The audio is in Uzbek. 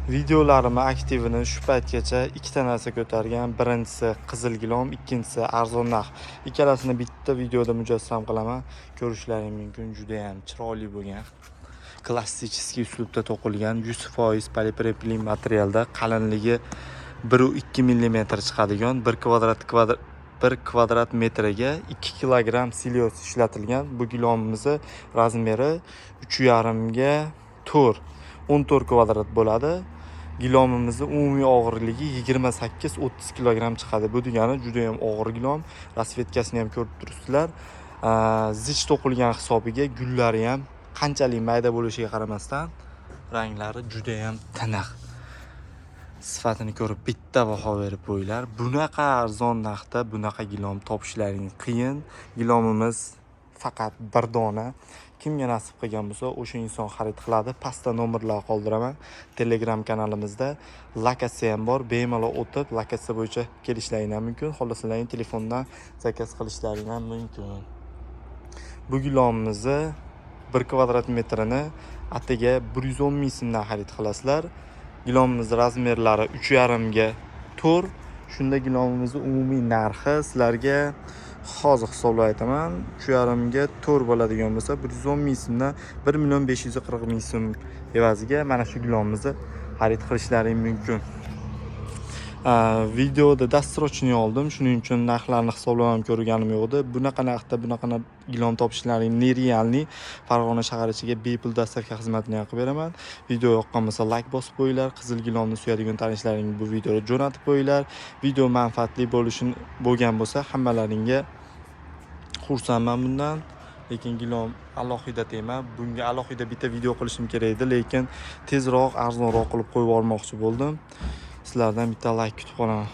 Videolarimni aktivini shu paytgacha ikkita narsa ko'targan. Birinchisi qizil gilom, ikkinchisi arzon narx. Ikkalasini bitta videoda mujassam qilaman. Ko'rishlaring mumkin, juda ham chiroyli bo'lgan. Klassический uslubda to'qilgan 100% polipropilen materialda, qalinligi 1,2 mm chiqadigan, 1 kvadrat metriga 2 kilogramm sellyuloz ishlatilgan. Bu gilomimizni razmeri 3,5 ga 4, 14 kvadrat bo'ladi. Gilomimizni umumiy og'irligi 28-30 kilogramm chiqadi. Bu degani juda ham og'ir gilom. Расцветка sini ham ko'rib turibsizlar. Zich to'qilgan hisobiga gullari ham qanchalik mayda bo'lishiga qaramasdan, ranglari juda ham tiniq. Sifatini ko'rib bitta baho berib qo'yinglar. Bunaqa arzon narxda bunaqa gilom topishlaring qiyin. Gilomimiz faqat bir dona. Kimga nasib qilgan bo'lsa, o'sha inson xarid qiladi. Pastda nomerlar qoldiraman. Telegram kanalimizda lokatsiya ham bor. Bemalol o'tib, lokatsiya bo'yicha kelishlaring ham mumkin. Xohlasalaring, telefondan zakaz qilishlaring ham mumkin. Bu gilomimizni 1 kvadrat metrini atigi 110 ming so'mdan xarid qilasizlar. Gilomimiz razmerlari 3,5 ga 4. Shunda gilomimizni umumiy narxi sizlarga hozir hisoblab aytaman. 3,5 ga 4 bo'ladigan bo'lsa, 110 ming so'mdan 1 million 540 ming so'm evaziga mana shu gilomimizni xarid qilishlaring mumkin. Videoda досрочный oldim, shuning uchun narxlarni hisoblab ham ko'rganim yo'q edi. Bunaqa narxda bunaqa gilom topishlaring нереальный. Farg'ona shahar ichiga bepul доставка xizmatini ham qilib beraman. Video yoqqan bo'lsa, layk bosib qo'yinglar. Qizil gilomni suyadigan tanishlaringga bu videoni jo'natib qo'yinglar. Video manfaatli bo'lishini bo'lgan bo'lsa, hammalaringga xursandman bundan. Lekin gilom alohida tema. Bunga alohida bitta video qilishim kerak edi, lekin tezroq, arzonroq qilib qo'yib yubormoqchi bo'ldim. Sizlardan bitta layk kutib qolaman.